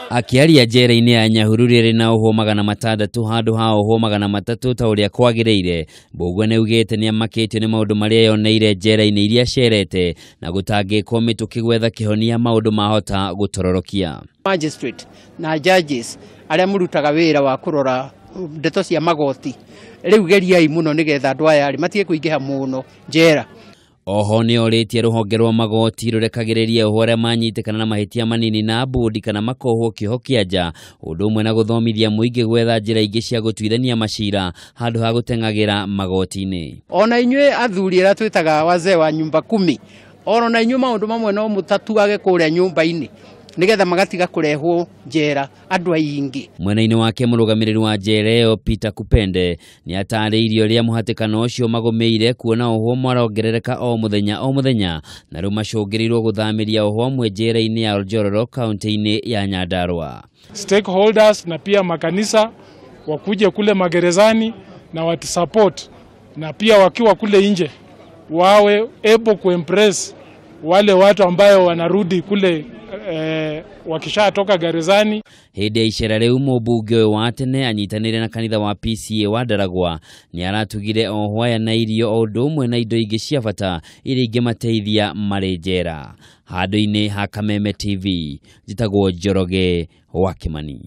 Akĩaria njera-inĩ ya Nyahururu ĩrĩ na ohwo 600 handũ ha ohwo 300 ta ũrĩa kwagĩrĩire, Mbũgua nĩaugĩte nĩamakĩtio nĩ maũndũ marĩa eyoneire njera-inĩ iria acerete na gũtangĩkwo mĩtũkĩ gwetha kĩhonia maũndũ mahota gũtororokia. Magistrate na judges arĩa mũrutaga wĩra wa kũrora ndeto cia magoti, rĩu geriai mũno nĩgetha andũ aya rĩ matige kũingĩha mũno njera. Oho nĩorĩtie rũhonge rwa magoti rũrekagĩrĩrie ohwo arĩa manyitĩkana na mahĩtia manini na mbũndi kana makohwo kĩoho kĩa nja, ũndũ ũmwe na gũthomithia mũingĩ gwetha njĩra ingĩ cia gũtuithania macira handũ ha gũteng'agĩra magoti-inĩ. Ona inyuĩ athuri arĩa twĩtaga wazee wa nyumba kumi, ona inyuĩ maũndũ mamwe no mũtatuage kũrĩa nyũmba-inĩ nĩgetha magatiga kũrehwo njera andũ aingĩ. Mwena-inĩ wake mũrũgamĩrĩri wa njera ĩyo Peter Kupende nĩatarĩirie ũrĩa mũhatĩkano ũcio magũmĩire kuona ohwo marongerereka o mũthenya o mũthenya na rĩu macũngĩrĩirwo gũthamĩria ohwo amwe njera-inĩ ya Oljororo kaunti-inĩ ya Nyandarua. Stakeholders na pia makanisa wakuje kule magerezani na watusupport, na pia wakiwa kule nje wawe able kuimpress wale watu ambayo wanarudi kule wakishatoka gerezani. Hĩndĩ ya icera rĩu mũmbunge ũyũ wa tene anyitanĩire na kanitha wa PCA wa Ndaragwa nĩaratugire ohwo aya na irio o ũndũ ũmwe na indo ingĩ cia bata iria ingĩmateithia marĩ njera. Handũ-inĩ ha Kameme TV, njĩtagwo Njoroge wa Kimani.